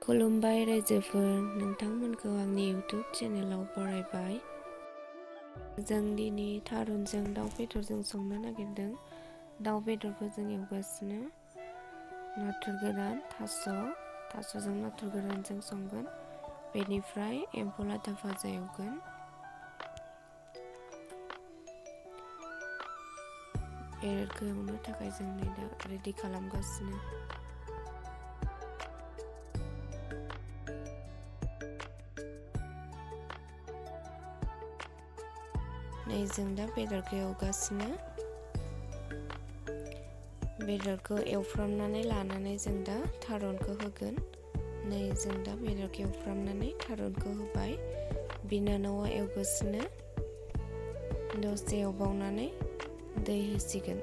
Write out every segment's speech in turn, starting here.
खुलुमबाय रायजोफोर, नोंथांमोनखौ आंनि YouTube चेनेलाव बरायबाय। जों दिनै थारुनजों दाउ बेदरजों संनो नागिरदों। दाउ बेदरखौ जों एवगासिनो। नाथुर गोरान, थास'जों नाथुर गोरानजों संगोन। बेनिफ्राय एम्फौ लाथा भाजा एवगोन। बेदरखौ एवनो थाखाय जों दा रेडि खालामगासिनो। जों दा बेदरखौ एवगासिनो। बेदरखौ एवफ्रामनानै लानानै जों दा थारुनखौ होगोन। जों दा बेदरखौ एवफ्रामनानै थारुनखौ होबाय। बिनानावा एवगासिनो। दसे एवबावनानै दै होसिगोन।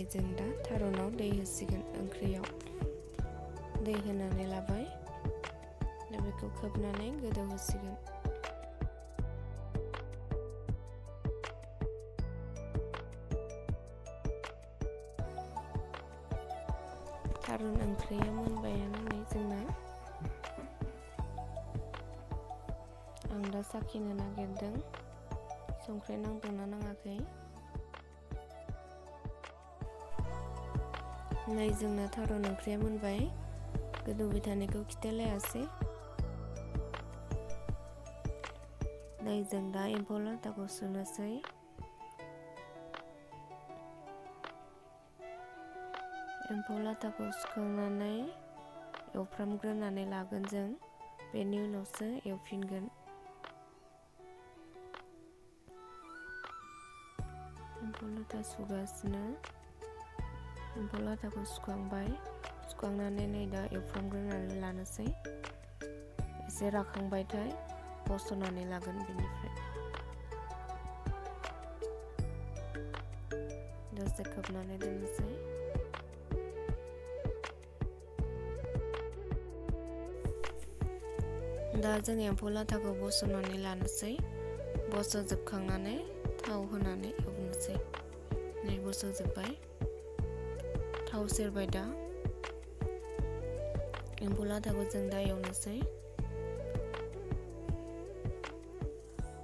जों दा थारुनाव दै होसिगोन। ओंख्रियाव दै होनानै लाबाय। दा बेखौ खोबनानै गोदौ होसिगोन। थारुन ओंख्रिया मोनबायानो जोंना। आं दा साखिनो नागिरदों संख्रि नांदोंना नाङाखै। जोंना थारुन ओंख्रिया मोनबाय। गोदौबाय थानायखौ खिथालायासै। जों दा एम्फौ लाथाखौ सुनोसै। एम्फौ लाथाखौ सुखांनानै एवफ्रामग्रोनानै लागोन जों। बेनि उनावसो एवफिनगोन। एम्फौ लाथा सुगासिनो। एम्फौ लाथाखौ सुखांबाय। सुखांनानै दा एवफ्रामग्रोनानै लानोसै। एसे राखांबायथाय बस'नानै लागोन बेनिफ्राय। दसे खोबनानै दोननोसै। दा जों एम्फौ लाथाखौ बस'नानै लानोसै। बस'जोबखांनानै थाव होनानै एवनोसै। बस'जोब्बाय। थाव सेरबाय दा। एम्फौ लाथाखौ जों दा एवनोसै।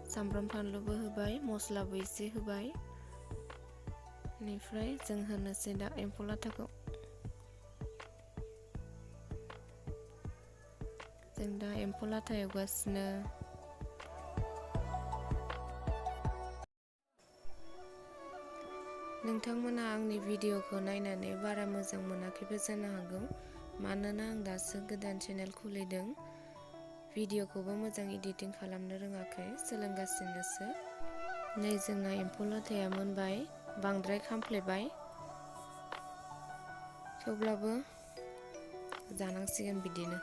सामब्राम फानलुबो होबाय, मस्लाबो एसे होबाय। बेनिफ्राय जों होनोसै दा एम्फौ लाथाखौ। जों दा एम्फौ लाथा एवगासिनो। नोंथांमोना आंनि भिडिअखौ नायनानै बारा मोजां मोनाखैबो जानो हागौ। मानोना आं दासो गोदान चेनेल खुलिदों। भिडिअखौबो मोजां एडिटिं खालामनो रोङाखै, सोलोंगासिनोसो। जोंना एम्फौ लाथाया मोनबाय। बांद्राय खामफ्लेबाय। थेवब्लाबो जानांसिगोन बिदिनो।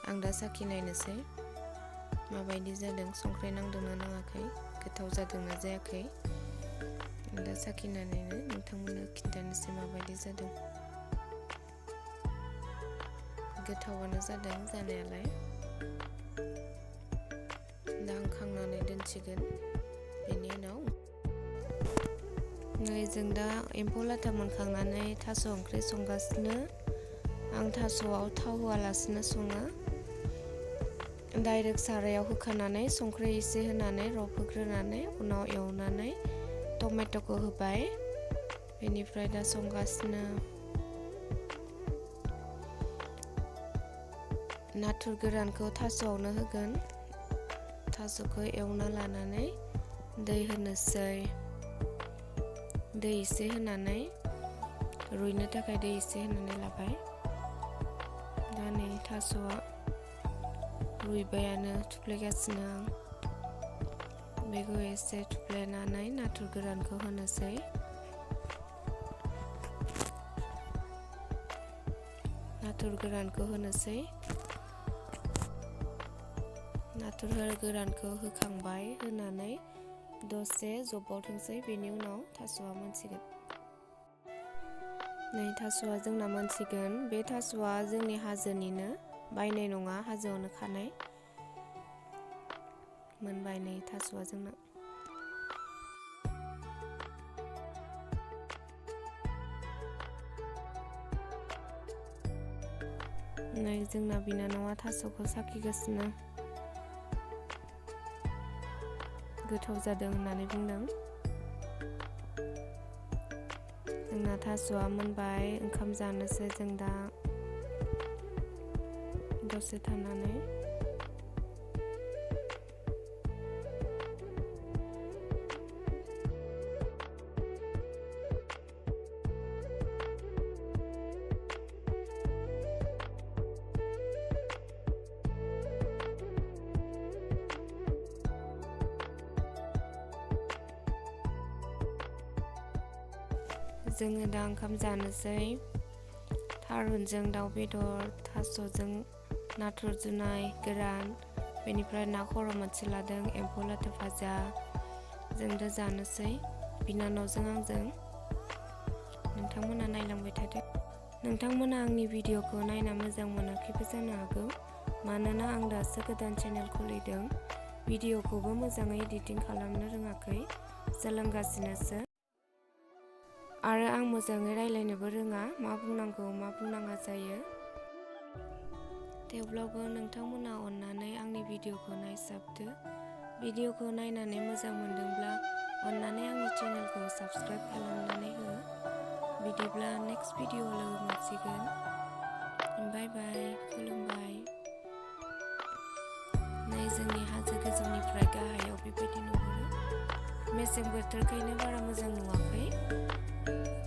आं दा साखि नायनोसै माबायदि जादों, संख्रि नांदोंना नाङाखै, गोथाव जादोंना जायाखै। दा साखिनानैनो नोंथांमोननो खिन्थानोसै माबायदि जादों। गोथावानो जादों जानायालाय। दा आं खांनानै दोनसिगोन। बेनि उनाव जों दा एम्फौ लाथा मोनखांनानै थास' ओंख्रि संगासिनो। आं थास'आव थाव होआलासिनो सङो। डाइरेक्ट सारायाव होखानानै संख्रि एसे होनानै रबहोग्रोनानै उनाव एवनानै टमेट'खौ होबाय। बेनिफ्राय दा संगासिनो। नाथुर गोरानखौ थास'आवनो होगोन। थास'खौ एवना लानानै दै होनोसै। दै एसे होनानै रुइनो थाखाय दै एसे होनानै लाबाय। दा नै थास'आ रुइबायानो, थुफ्लेगासिनो आं। बेखौ एसे थुफ्लेनानै नाथुर गोरानखौ होनोसै। नाथुर गोरानखौ होनोसै। नाथुर गोरानखौ होखांबाय। होनानै दसे जब्बावथोंसै। बेनि उनाव थास'आ मोनसिगोन। थास'आ जोंना मोनसिगोन। बे थास'आ जोंनि हाजोनिनो, बायनाय नङा, हाजोआवनो खानाय। मोनबाय नै थास'आ जोंना। नै जोंना बिनानावा थास'खौ साखिगासिनो। गोथाव जादों होननानै बुंदों। जोंना थास'आ मोनबाय, ओंखाम जानोसै जों दा दसे थानानै। जोङो दा ओंखाम जानोसै। थारुनजों दाउ बेदर, थास'जों नाथुर जुनाय गोरान, बेनिफ्राय ना खर' मोनसे लादों, एम्फौ लाथा भाजा। जों दा जानोसै बिनानावजों आंजों। नोंथांमोना नायलांबाय थादो। नोंथांमोना आंनि भिडिअखौ नायना मोजां मोनाखैबो जानो हागौ, मानोना आं दासो गोदान चेनेल खुलिदों। भिडिअखौबो मोजाङै एडिटिं खालामनो रोङाखै, सोलोंगासिनोसो। आरो आं मोजाङै रायलायनोबो रोङा, मा बुंनांगौ मा बुंनाङा जायो। थेवब्लाबो नोंथांमोना अननानै आंनि भिडिअखौ नायसाबदो। भिडिअखौ नायनानै मोजां मोनदोंब्ला अननानै आंनि चेनेलखौ साबस्क्राइब खालामनानै हो। बिदिब्ला नेक्स्ट भिडिअआव लोगो मोनसिगोन। बाय बाय, खुलुमबाय। नै जोंनि हाजो गोजौनिफ्राय गाहायाव बेबायदि नुहुरो। मेसें बोथोरखायनो बारा मोजां नुवाखै।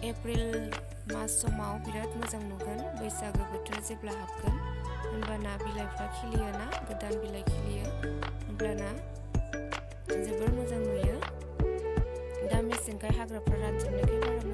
एप्रिल मास समाव बिराद मोजां नुगोन। बैसागो बोथोर जेब्ला हाबगोन होनबाना बिलाइफ्रा खिलियोना, गोदान बिलाइ खिलियो, होनब्लाना जोबोर मोजां नुयो। दा मेसेंखाय हाग्राफ्रा रानजोबनायखाय बारा